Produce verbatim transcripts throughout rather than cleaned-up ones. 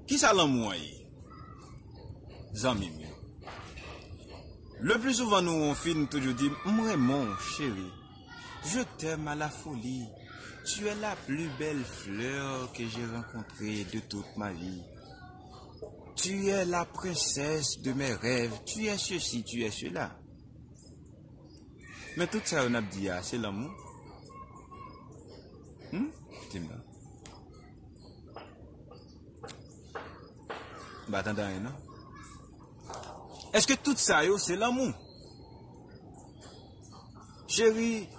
Kisa lanmou an ye? Zanmi m yo. Le pli souvan nou wè yon fi, nou toujou di, "M renmen w, cheri. Je t'aime à la folie. Tu es la plus belle fleur que j'ai rencontrée de toute ma vie. Tu es la princesse de mes rêves. Tu es ceci, tu es cela." Men tout sa yo n ap di a, se lanmou? Hmm? Di m non. M pa tande anyen, non. Èske tout sa yo, se lanmou? Cheri,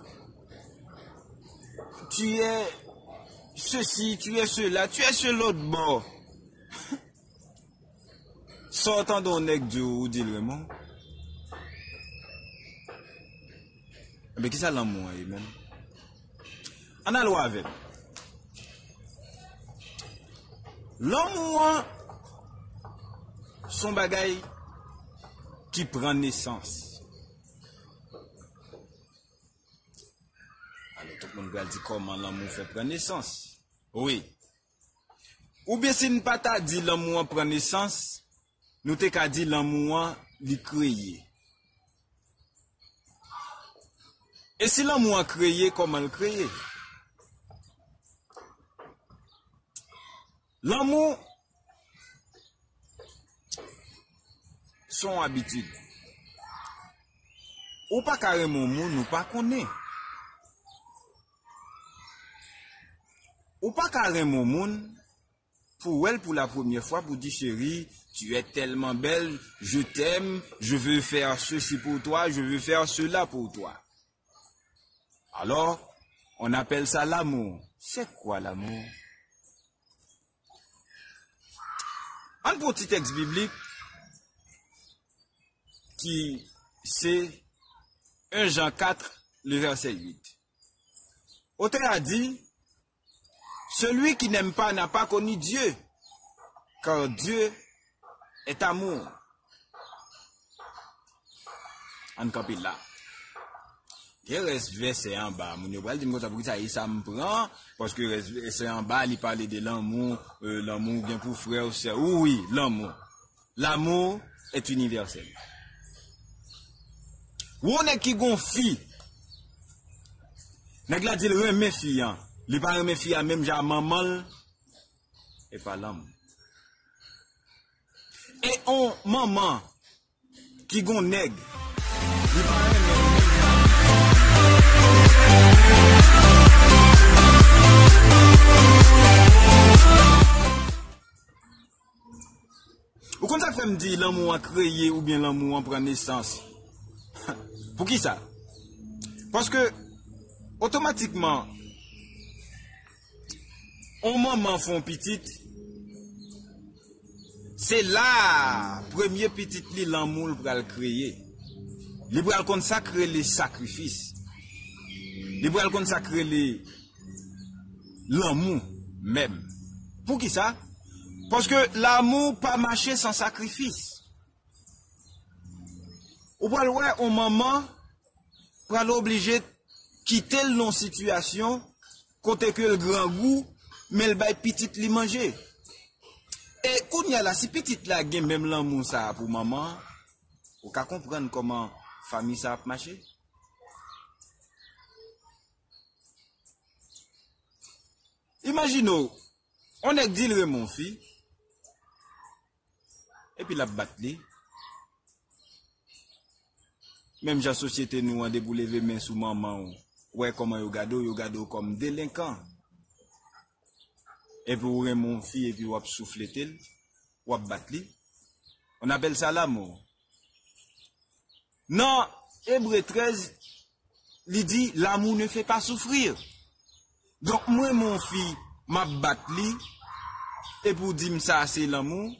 tu es ceci, tu es cela, tu es ce l'autre bord. Sa w tande yon nèg di w, ou di l renmen w? Ebyen, kisa lanmou an ye menm? Ann al wè avè m. Lanmou an, se yon bagay ki pran nesans. Alò, tout moun pral di, "Kòman lanmou fè pran nesans?" Wi. Oubyen si n pa ta di lanmou an pran nesans, nou te ka di lanmou an li kreye. E si lanmou an kreye, kòman l kreye? Lanmou se yon abitid. Ou pa ka renmen yon moun ou pa konnen. Ou pa ka renmen yon moun pou w wè l pou la premyè fwa, pou di, "Chérie, tu es tellement belle, je t'aime, je veux faire ceci pour toi, je veux faire cela pour toi." Alors, on appelle ça l'amour. C'est quoi l'amour? Ann pran ti tèks biblik ki se en Jan kat, le vèsè uit. Otè a di, "Celui qui n'aime pas n'a pas connu Dieu, car Dieu est amour." Ann kanpe la. Gen rès vèsè anba, moun yo pral di m konsa, "Poukisa e sa m pran?" Paske rès vèsè anba, li pale de lanmou, euh, lanmou gen pou frè ou sè ou, wi, lanmou. L'amour est universel. Ou wè yon nèg ki gon fi. Nèg la di l renmen fi an. Li pa renmen fi a menm jan manman l. E pa lanmou. E on manman ki gon nèg. Li pa renmen l menm jan. Ou konn sa k fè m di lanmou an kreye oubyen lanmou an pran nesans? Poukisa? Paske, otomatikman, on manman fè on pitit, se la a premye pitit li lanmou l pral kreye. Li pral konn sa k rele sakrifis. Li pral konn sa k rele lanmou menm. Poukisa? Paske lanmou pa mache san sakrifis. Ou pral wè on manman pral oblije kite l nan yon sitiyasyon kote ke l grangou, men l bay pitit li manje. E kounye a la, si pitit la gen menm lanmou sa a pou manman an, ou ka konprann kòman fanmi sa ap mache. Imajine w, on nèg di l renmen on fi, epi l ap bat li. Menm jan sosyete nou an, depi w leve men sou manman w, wè kòman yo gade w, yo gade w kòm delenkan. Epi w renmen on fi, epi w ap souflete l, w ap bat li. On appelle ça l'amour. Nan Ebre trèz, li di, l'amour ne fait pas souffrir. Donk, mwen, mon fi, m ap bat li, epi w di m sa se lanmou.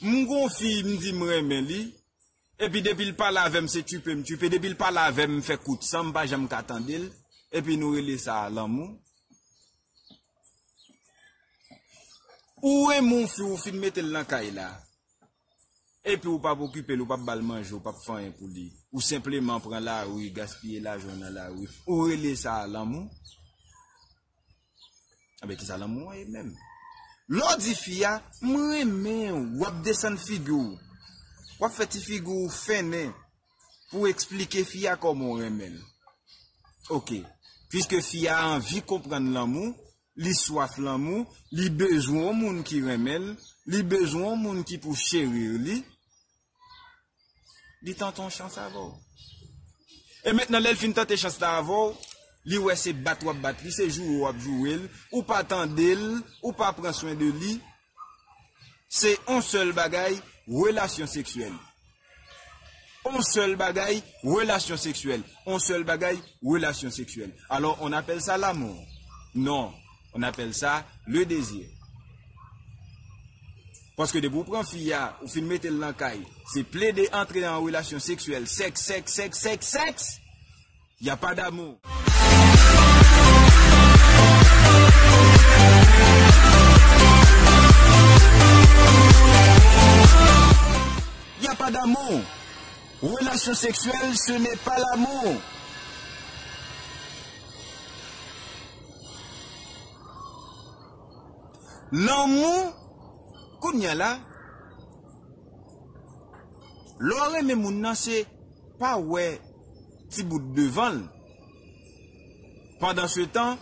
M gon fi, m di m renmen li, epi depi l pale avè m, se tchipe m tchipe, depi l pale avè m, m fè kout san, m pa janm ka tande l, epi nou rele sa lanmou. Ou renmen yon fi, ou fin mete l nan kay la. Epi ou p ap okipe l, ou p ap ba l manje, ou p ap fè anyen pou li. Ou senpleman pran lari, gaspiye lajan w nan lari. Ou rele sa lanmou? Anben, kisa lanmou an ye menm? Lè w di fi a, "M renmen w," w ap desann figi w. W ap fè ti figi w fennen pou w eksplike fi a kòman w renmen l. Oke. Piske fi a anvi konprann lanmou, li swaf lanmou, li bezwen yon moun ki renmen l, li bezwen yon moun ki pou cheri li, li tante yon chans avè w. E mentnan, lè l fin tante chans la avè w, li wè se bat w ap bat li, se joure w ap joure l, ou pa tande l, ou pa pran swen de li. Se yon sèl bagay, relasyon seksyèl. Yon sèl bagay, relasyon seksyèl. Yon sèl bagay, relasyon seksyèl. Alors, on appelle ça l'amour? Non, on appelle ça le désir. Paske depi w pran fi a, ou fin mete l nan kay, se plede antre an relasyon seksyèl, sèks, sèks, sèks, sèks, sèks, y a pas d'amour. Y a pas d'amour. Relasyon seksyèl, ce n'est pas l'amour. Lanmou, kounye a la, lè w renmen moun nan, se pa wè ti bout devan l. Pandansetan,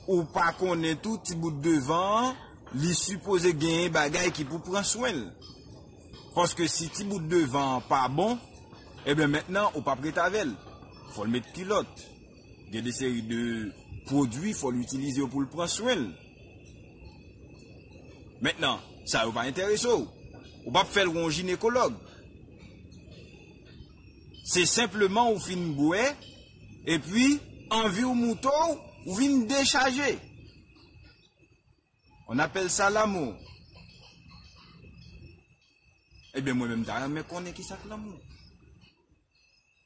ou pa konnen tou ti bout devan an, li sipoze genyen bagay ki pou pran swen l. Paske si ti bout devan an pa bon, ebyen mentnan ou p ap ret avè l. Fò l met kilòt. Gen de seri de pwodui, fò l itilize yo pou l pran swen l. Mentnan, sa yo pa enterese w. Ou p ap fè l wè yon jinekològ. Se senpleman ou fin bwè, epi anvi w moute w, ou vin dechaje. On appelle ça l'amour. Ebyen, mwen menm, m ta renmen konnen ki sa k lanmou.